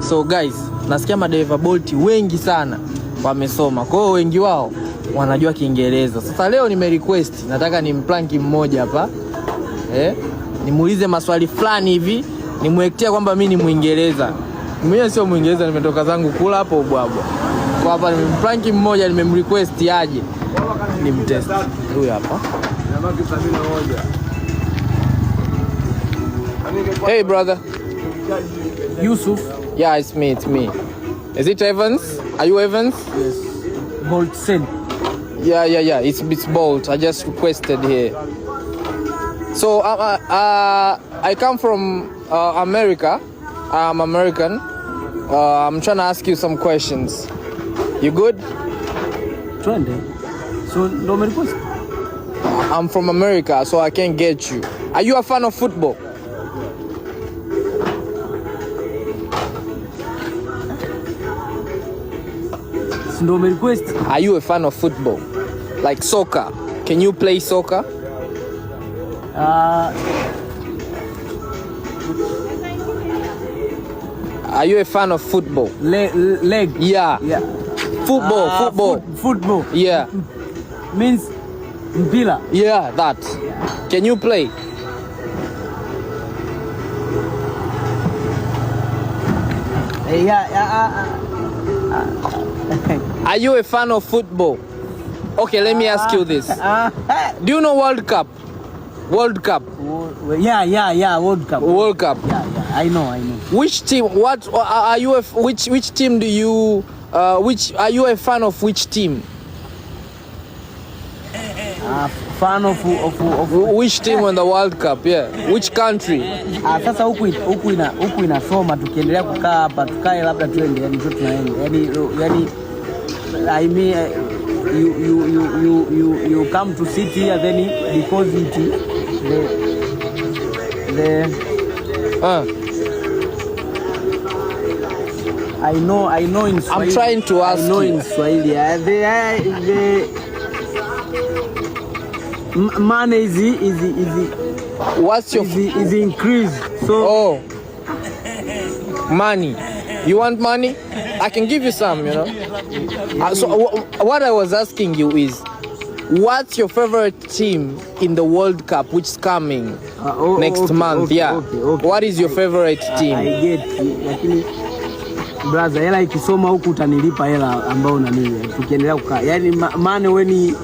So guys, nasikia madereva Bolt wengi sana wamesoma. Kwa hiyo wengi wao wanajua Kiingereza. Sasa leo nimerequest, nataka nimpranki mmoja hapa. Nimuulize maswali fulani hivi, nimwektea kwamba mimi ni Muingereza. Mimi sio Muingereza, nimetoka zangu kula hapo ubwabwa. Kwa hapa nimpranki mmoja, nimemrequest aje nimtest. Huyu hapa. Hey brother. Yusuf. Yeah, it's me. Is it Evans? Are you Evans? Yes. Bolt send. Yeah. It's Bolt. I just requested here. So I come from America. I'm American. I'm trying to ask you some questions. You good? Twende. So no request. I'm from America, so I can't get you. Are you a fan of football? No request. Are you a fan of football? Like soccer? Can you play soccer? Are you a fan of football? Leg. Yeah. Football. Football. Yeah. Means mpira. Yeah, that. Can you play? Are you a fan of football? Okay, let me ask you this. Do you know World Cup? Yeah, World Cup. World Cup. Yeah, I know. Which team? What are you? Which team do you? Which are you a fan of? Which team? Fan of which team in the World Cup? Yeah. Which country? Sasa huku inasoma, tukiendelea kukaa hapa tukae labda tuende, yani tu tunaenda. Yani I mean you come to sit here then because I know in Swahili. I'm trying to ask I know you. In Swahili. Money is what's your is increased. So money. You want money? I can give you some, you know. So what I was asking you is, what's your favorite team in the World Cup which is coming next month? Okay. What is your favorite team? I get lakini brother, hela ikisoma huku utanilipa hela ambao unaniwe tukiendelea kukaa. Yani maana weni